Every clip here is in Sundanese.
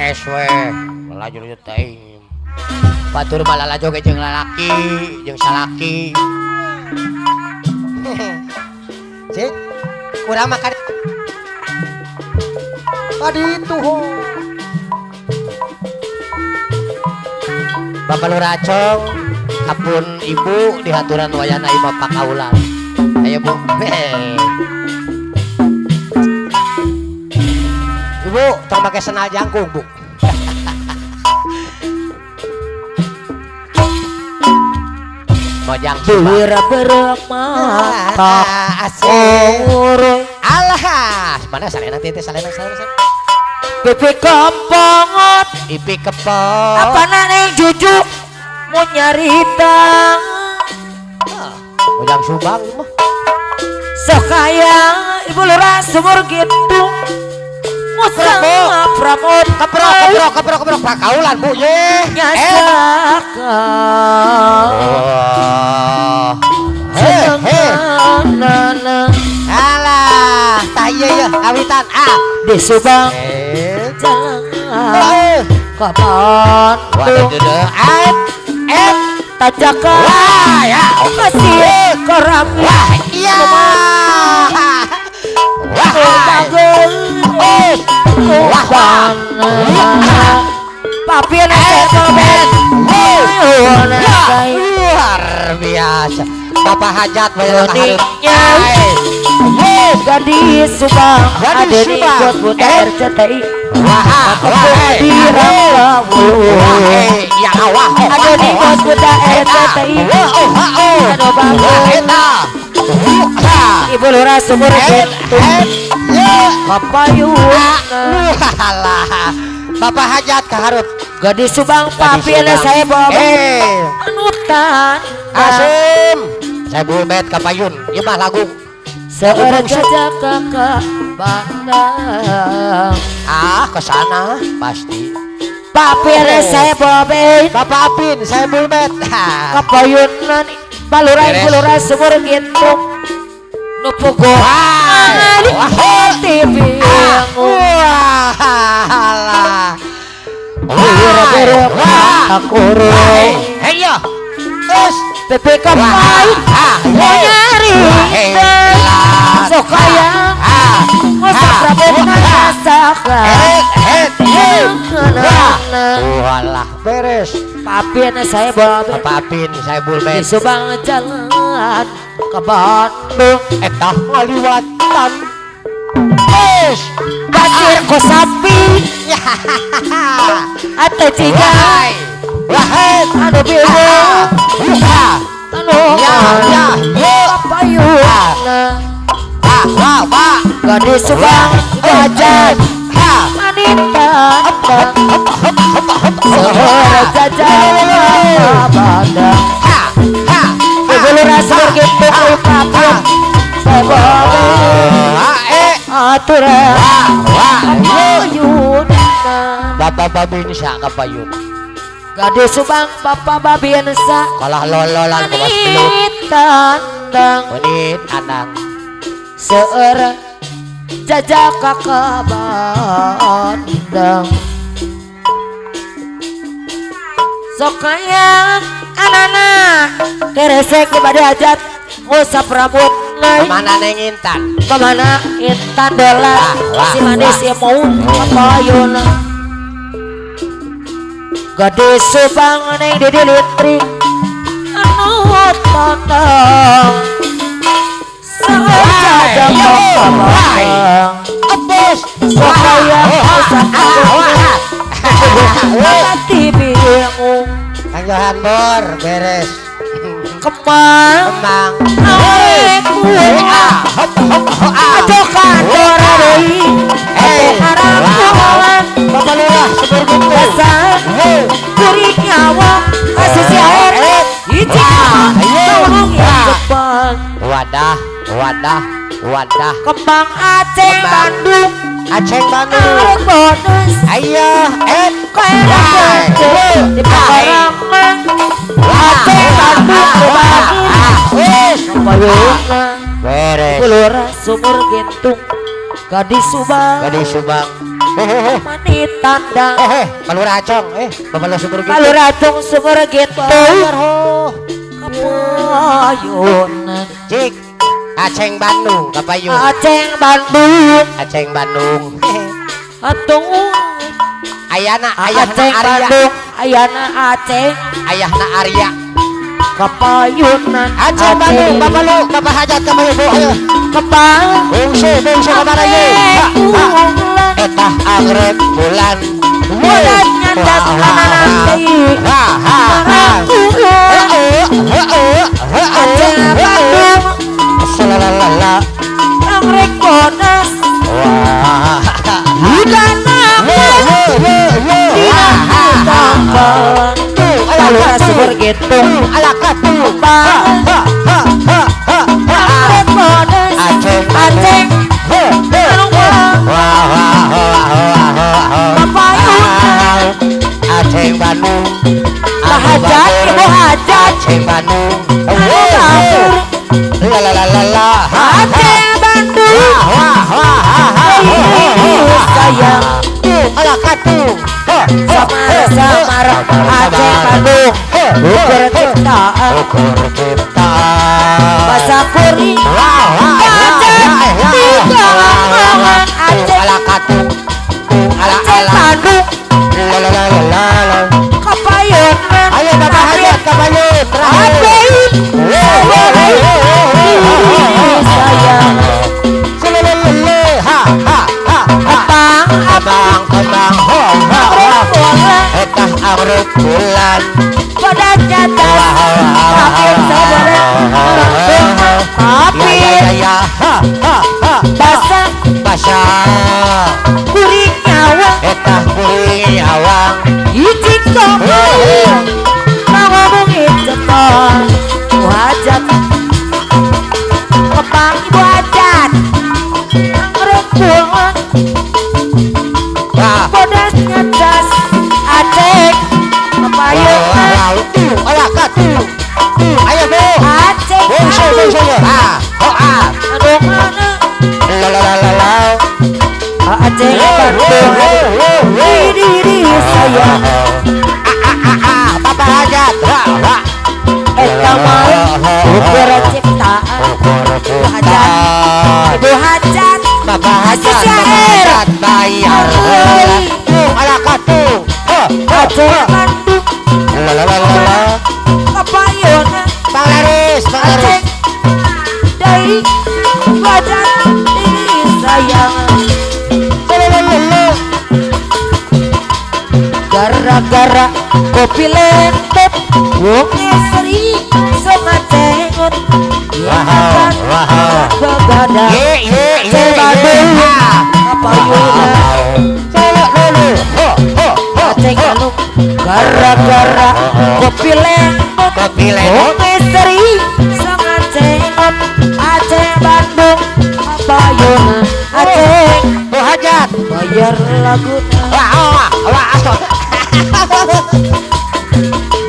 Es we, laju laju teuing. Batur mah lalajo ge jeung lalaki, jeung salaki. Cik, urang mah ka ditu ho. Bapak Lurah Acong, apun ibu dihaturan wayana ieu Bapak kaulan. Ayo Bu. Ibu, tong make sendal jangkung, Bu. Mojang Duhira bermata asik. Alah, mana salena teh salena salena. Pipi kempongot, pipi kepong. Apa neng jujuk mau nyarita? Mojang Subang mah. Sok kaya ibu lurah sumur gitu. Musa Pramod keprok keprok keprok keprok pakaulan Bu ye. Nyasakan. He he. Alah, tah ieu ye kawitan ah. Di Subang jalan ke Bandung. Tanjakan masih kerami. Iya. Luar biasa. Bapak hajat banyak. Gadis Subang, ada di bos buta RCTI. Di ada di bos buta RCTI. Aduh bagus. Ibu lurah sumur gitu. Kapayun. Bapak hajat kaharut. Gadis Subang papi saya bawa anutan. Asim. Saya bulmet kapayun. Ieu mah lagu. Seorang jajak kakak Bandang. Ah, ke sana pasti. Papi saya bawa. Bapak Apin, saya bulmet. Kapayunan balurai balurai sumur gitu. Nupugo. TV. Wah, wah, terus PP kapai mau nyari sok kaya ngosak prabowo rasakan. Walah beres. Papin saya bawa. Papin saya bulmet. Di Subang jalan ke Bandung. Etah ngaliwatan. Terus pasir ko sapi. Atau ciga. Anu bingung. Anu papayun. Gadis Subang jajan wanita seorang jajan Bandang. Ibu lurah sumur gitu papun aturan papayun. Bapak Babinsa kapayun. Gadis Subang Bapak Babinsa kalah lololan kemas belum tandang menit tandang seorang jajak kakak Bandang. Sok kaya anak-anak keresek kepada hajat ngusap rambut naik. Kemana neng Intan? Kemana Intan dolar si manis ya mau kapayun. Gadis Subang neng Didi Litri anu tandang sejajar Bandang. Sok kaya ngusap rambut hati bingung. Kang Johan Bor beres. Kemang Kemang aduh kantor deui arang Bapak Lurah sumur gitu. Kuring nyawa kasih si air hiji tolong yang depan. Wadah wadah wadah. Kembang Aceh Bandung. Aceh Bandung. Bonus. Ayo di Pakarangan Aceh Bandung beres. Lurah sumur gentung Gadis Subang. Gadis Subang. Mani tandang. Palura Acong, Bapak Sumur gitu. Palura Acong Sumur gitu. Kapayun. Cik, Aceng Bandung, kapayun. Aceng Bandung. Aceng Bandung. Atung. Ayana, ayahna Aceng Arya. Bandung, ayana Aceng. Ayahna Arya. Kapayunan. Aceng Bandung, Bapak lu, Bapak hajat kapayun bu, ayo. Kepang. Bungsu, bungsu kabar aja. Etah anggrek bulan. Bulan nyandak nanti. Aceng Bandung. Salalala. Anggrek bonas. Wah. Udana. Palura Sumur gitu. Anggrek bonas. Aceng. Aceng Bandung. Hajat, ibu hajat. Aceng Bandung. La la la la la. Aceng Bandung. Sayang. Samar samar Aceng Bandung. Ukur ciptaan. Ukur ciptaan. Bahasa kuring. Aceng tiga lawan Aceng. Aceng Bandung. La la la la la. Kapayun. Ayo Bapak hajat kapayun. Aceng. Sayang. Ha ha ha. Abang abang abang ho ho. Etah anggrek bulan. Pada nyata. Tapi seboleh. Tapi. Ya ha ha ha. Basah basah. Kuring nyawa. Etah kuring nyawa. Ijik kopi. Ngomongin cepat. Hajat. Kepang ibu hajat. Anggrek bulan. Bodas ngedas Aceng. Kepayung. Ayo bu. Aceng. Bungsu bungsu. Ah, oh ah. Aduh mana. La la la la la. Aceng Bandung. Diri sayang. Ah ah ah. Bapak hajat. Eta mah ukur ciptaan. Ukur Hajat. ciptaan. Ibu hajat. Bapak hajat, bapak hajat bayar. Ala katu. Aceng Bandung. La la la la la. Kapayun. Bang Laris, Bang Laris. Aceng dari wajah diri sayang. Gara-gara kopi lentet, wong seri sengacengot. Wow, wow. Begadang. Ye ye ye. Bandung. Kapayunan. Ho ho ho. Aceng Bandung. Gara-gara kopi lentet, kopi lentet. Wong seri sengacengot. Aceng Bandung. Kapayunan. Aceng. Bu hajat. Bayar lagu. Wah wah wah.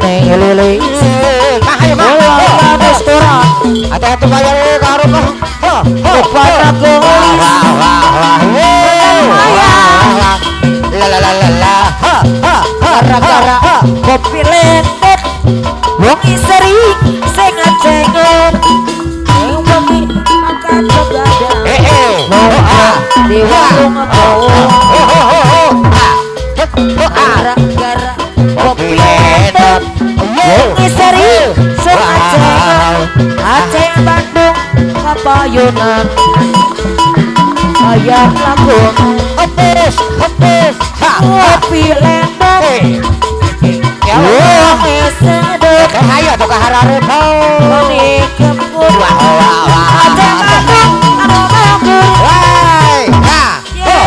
Neng lili. Mah ayo mah. Bola restoran. Hati-hati bayar karo mah. Kepada gelis. Wah wah wah. La la la la la. Ha ha. Gara-gara kopi lentet, wong iseri sing acengot. Neng wengi makan begadang. Di warung gara-gara kopi lentet, wong iseri sing acengot. Aceng Bandung kapayunan. Bayar lagu. Hepus, hepus. Kopi lentet. Wong sedot. Ayo tuh keharare Mani kemput. Wah wah wah. Aceng Bandung anu nganggur. Woi, ha. Ye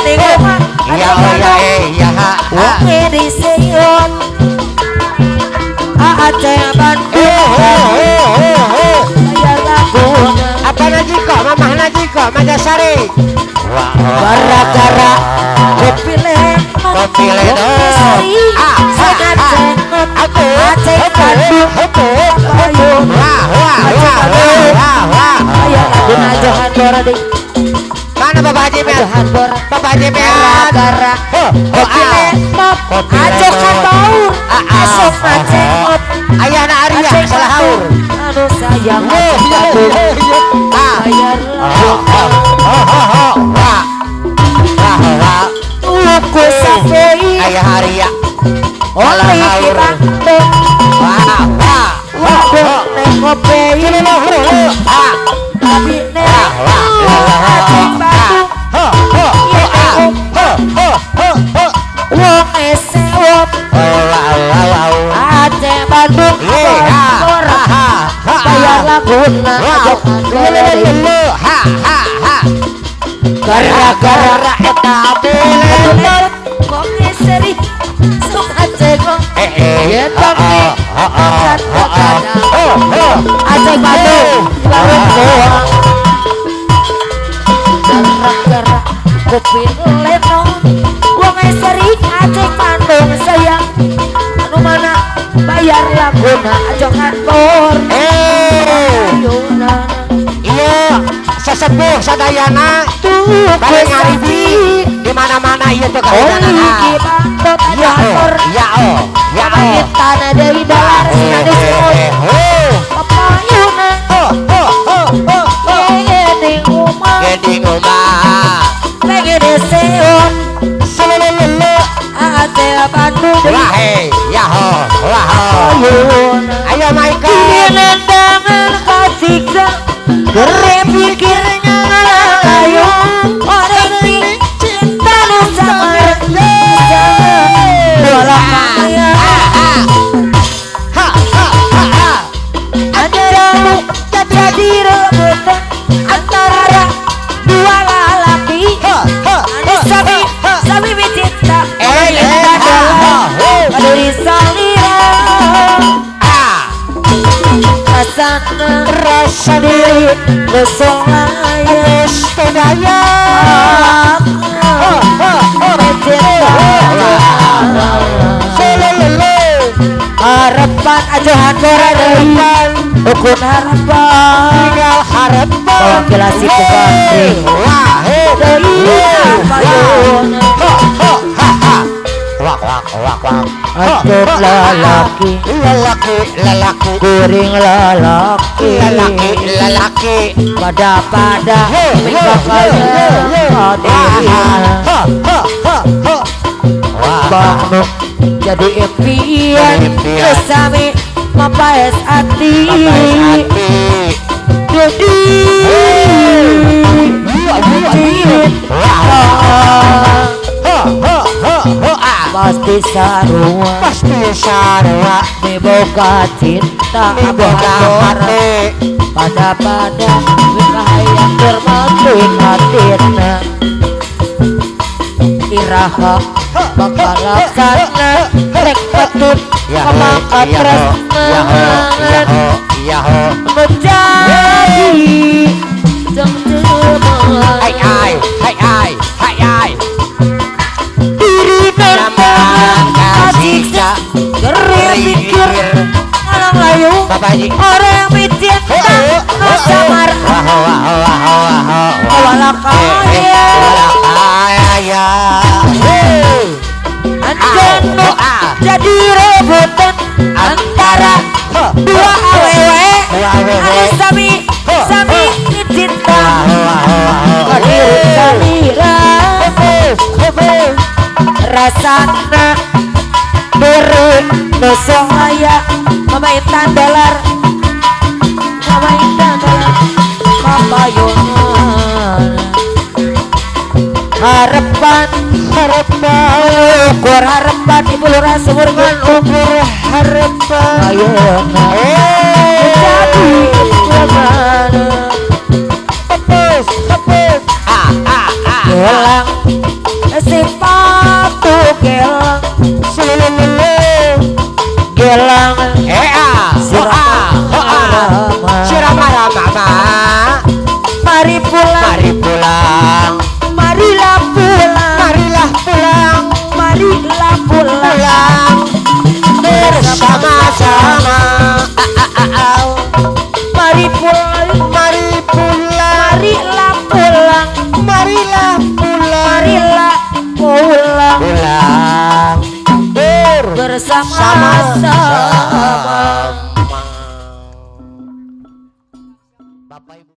ning omah. Iya iya iya ha. Wong diseyon. Aceng Bandung. Bayar lagu. Apa najiko, mamah najiko, Majasari. Gara-gara kopi lentot, kopi lentot. Aceng Bandung. Wah wah wah wah wah. Ayo lagu najohan boradi. Mana Bapak Haji Mian. Bapak Haji Mian. Gara-gara kopi lemot ajokan baur esok ngacengot. Ayana Arya salah haur. Aduh sayang bayar tuku safei. Ayah Arya oli kirante waduh nengopei tapi neng aceng Bandung wong esewot Aceh Bandung bayar laguna ajokan gara-gara eta belet kok seri sok aceh kok Aceh Bandung gara-gara kopi lenong wong seri Aceh Bandung sayang anu mana bayar laguna ajokan bor. Iya sesepuh sadayana bari ngaribi di mana-mana ieu teh kahidangan. Ya oh ya oh ya oh tanah deui dolar papayuna gede omah gede omah pengen seon selelele Aceh Bandung wah he ya ho wah ho ayo Michael nendangan kasiksa gere pikirnya ayo orang cinta nu samar bola kaya ha ha ha ada jadi rebutan antara dua lalaki anu sami sami cinta dari salira rasana rasa diri lesolaya sepedaya harapan ajohan harapan ukun harapan tinggal harapan kelasi kubanding Atur lalaki lalaki lalaki kuring lalaki lalaki lalaki pada pada bang jadi impian sami mapaes ati jadi pasti sarua pasti sarua miboga cinta miboga hati pada pada hayang bermati hatina iraha bakal laksana rek patut pemangkat tresna menjadi jeng-jengan hai hai hai hai hai hai diri nendang kasiksa geri pikir alang layu orang mencinta samar wala kaya anjeno jadi rebutan antara dua awewe anu sami sami cinta kadiri salira rasana turun nosong aya mamaitan dolar mamaitan dolar papayunan harapan harapan ukur harapan ibu lurah sumur ukur harapan ayeuna jadi mana hapus hapus ah ah ah gelang sepatu gelang selelele gelang eh ah sirama rama mari pulang mari pulang marilah pulang marilah pulang marilah pulang bersama-sama mari pulang mari Bersama-sama.